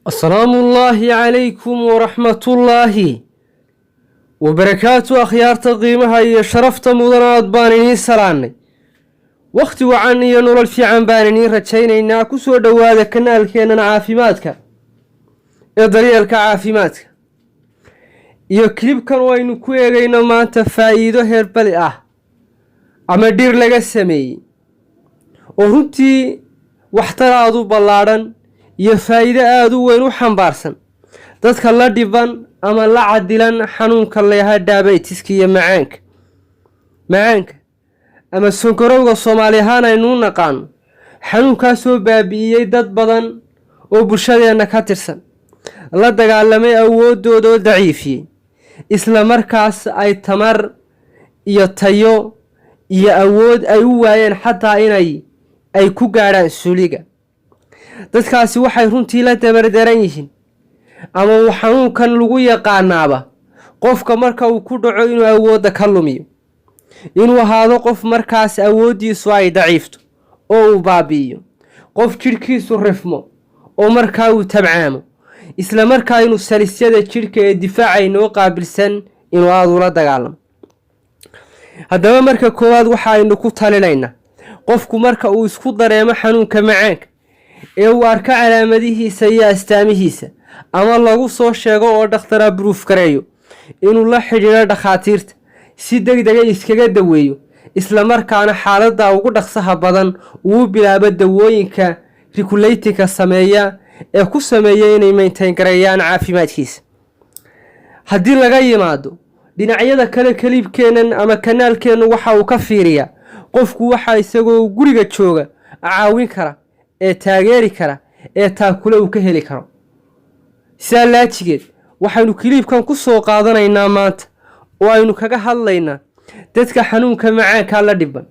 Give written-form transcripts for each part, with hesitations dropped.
Asalaamu ullaahi calaykum waraxmatullaahi wabarakaatu. Akhyaarta qiimaha iyo sharafta mudan, aad baan idiin salaannay. Wakhti wacan iyo nolol fiican baan idiin rajaynaynaa. Ku soo dhowaada kanaalkeennan caafimaadka ee daryeelka caafimaadka iyo clipkan oo aynu ku eegayno maanta faa'iido herbal ah ama dhir laga sameeyey oo runtii waxtar aada u ballaadhan iyo faa'iido aada u weyn u xambaarsan dadka la dhiban ama la cadilan xanuunka leeyaha diabetiska iyo macaanka ama sonkorowga, Soomaali ahaan aynu u naqaano. Xanuunkaasoo baabi'iyey dad badan oo bulshadeenna ka tirsan, la dagaalamay awooddooda oo daciifiyey, isla markaas ay tamar iyo tayo iyo awood ay u waayeen xataa inay ay ku gaadhaan suuliga. Dadkaasi waxay runtii la dabardaran yihiin ama uu xanuunkan lagu yaqaanaaba qofka marka uu ku dhaco inuu awoodda ka lumiyo, inuu ahaado qof markaas awooddiisu ay daciifto oo uu baabi'iyo, qof jidhkiisu rifmo oo markaa uu tabcaamo, isla markaa inuu salisyada jidhka ee difaaca inoo qaabilsan inuu aada ula dagaalamo. Haddaba, marka koowaad waxa aynu ku talinaynaa qofku marka uu isku dareemo xanuunka macaanka ee uu arko calaamadihiisa iyo astaamihiisa ama lagu soo sheego oo dhakhtara proof gareeyo, inuu la xidhiidho dhakhaatiirta si deg dega iskaga daweeyo, isla markaana xaaladda ugu dhaqsaha badan uu bilaabo dawooyinka regulatingka sameeya ee ku sameeya inay maintain gareeyaan caafimaadkiisa. Haddii laga yimaado dhinacyada kale, clipkeennan ama kanaalkeennu waxa uu ka fiiriyaa qofku waxa isagoo guriga jooga caawin kara ee taageeri kara ee taakule uu ka heli karo. Sidaa laajigeed waxaynu clipkan ku soo qaadanaynaa maanta oo aynu kaga hadlaynaa dadka xanuunka macaankaa la dhiban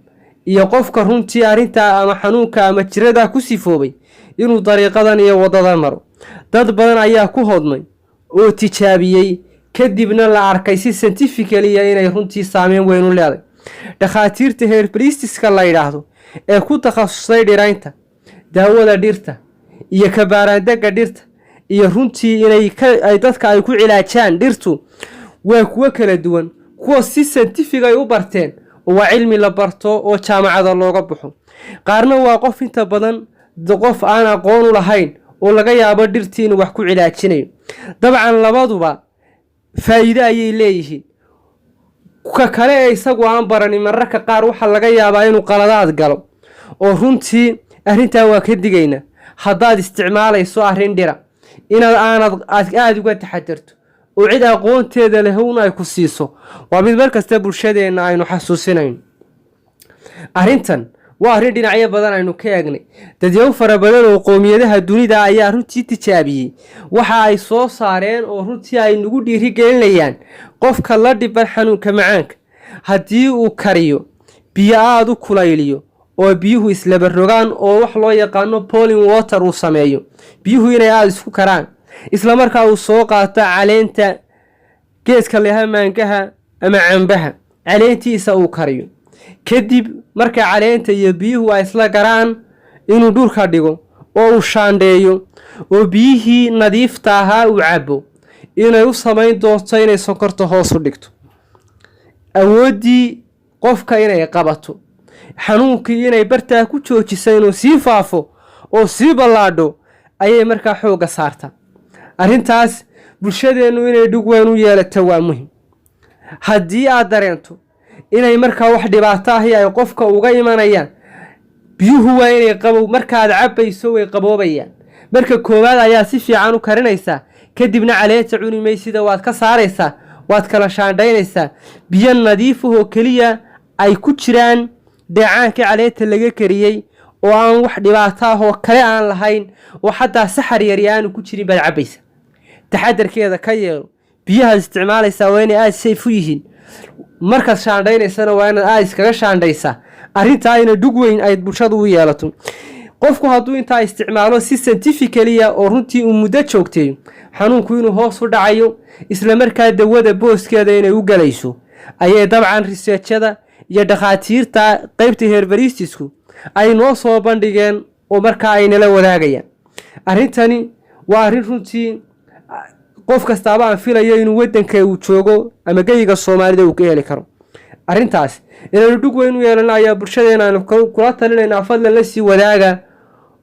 iyo qofka runtii arrintaa ama xanuunka ama jiradaa ku sifoobay inuu dariiqadan iyo waddadan maro. Dad badan ayaa ku hodmay oo tijaabiyey, kadibna la arkay si scientifically inay runtii saameyn weyn u leeday. Dhakhaatiirta herbalistiska la yidhaahdo ee ku takhasusay dhiraynta, daawada dhirta iyo kabaaraandega dhirta iyo runtii inay dadka ay ku cilaajaan dhirtu waa kuwo kala duwan, kuwa si scientific ay u barteen oo waa cilmi la barto oo jaamacada looga baxo. Qaarna waa qof inta badan qof aan aqoon u lahayn oo laga yaabo dhirtii inuu wax ku cilaajinayo. Dabcan labaduba faa'iide ayay leeyihiin. Ka kale ee isagu aan baranin mararka qaar waxaa laga yaabaa inuu qaladaad galo, oo runtii arrintaa waa ka digaynaa. Haddaad isticmaalayso arrin dhira, inaad aanad aada uga taxadarto oo cid aqoonteeda leh un ay ku siiso waa mid mar kasta bulshadeenna aynu xasuusinayno. Arrintan waa arrin dhinacyo badan aynu ka eegnay. Dadyow fara badan oo qowmiyadaha dunida ayaa runtii tijaabiyey. Waxa ay soo saareen oo runtii ay nagu dhiirigelinayaan qofka la dhiban xanuunka macaanka, haddii uu kariyo biyo, aada u kulayliyo oo biyuhu islaba rogaan oo wax loo yaqaano boiling water uu sameeyo, biyuhu inay aada isku karaan, islamarkaa uu soo qaato caleenta geedka leha maangaha ama cambaha, caleentiisa uu kariyo, kadib marka caleenta iyo biyuhu ay isla garaan inuu dhulka dhigo oo uu shaandheeyo oo biyihii nadiifta ahaa uu cabo, inay u samayn doonto inay sonkorta hoos u dhigto, awooddii qofka inay qabato, xanuunkii inay bartaa ku joojiso inuu sii faafo oo sii ballaadho ayay markaa xoogga saartaa. Arrintaas bulshadeennu inay dhug weyn u yeelato waa muhim. Haddii aad dareento inay markaa wax dhibaato ahi ay qofka uga imanayaan, biyuhu waa inay qabow markaad cabbayso, way qaboobayaan. Marka koowaad ayaa si fiican u karinaysaa, kadibna caleenta cuni maysida, waad ka saaraysaa, waad kala shaandhaynaysaa. Biyo nadiifahoo keliya ay ku jiraan dheecaankii caleenta laga kariyey oo aan wax dhibaato ah oo kale aan lahayn oo xataa saxar yari aanu ku jirin baad cabbaysa. Taxadarkeeda ka yeelo. Biyahaad isticmaalaysaa waa inay aada safe u yihiin. Markaad shaandhaynaysana waa inaad aada iskaga shaandhaysaa. Arrintaa ina dhug weyn ay bulshadu u yeelato. Qofku hadduu intaa isticmaalo si scientifically oo runtii uu muddo joogteeyo, xanuunku inuu hoos u dhacayo, isla markaa dawada booskeeda inay u galayso ayay dabcan researchada iyo dhakhaatiirta qeybta herbalistisku ay noo soo bandhigeen oo markaa ay nala wadaagayaan. Arrintani Waa arrin runtii qof kastaaba aan filayo inuu waddanka uu joogo ama geyiga Soomaalida uu ka heli karo. Arrintaas inaynu dhug weyn u yeelano ayaa bulshadeena aynu kula talinaynaa. Fadlan la sii wadaaga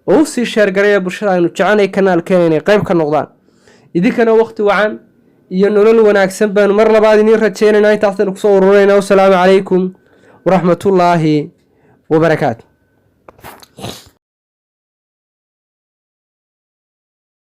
oo usii share garaya bulshada aynu jecelnay kanaalkeena inay qayb ka noqdaan. Idinkana waqti wacan iyo nolol wanaagsan baanu mar labaad idiin rajaynaynaa. Intaasaynu kusoo ururinaynaa. Wasalaamu calaykum waraxmatullaahi wabarakaatu.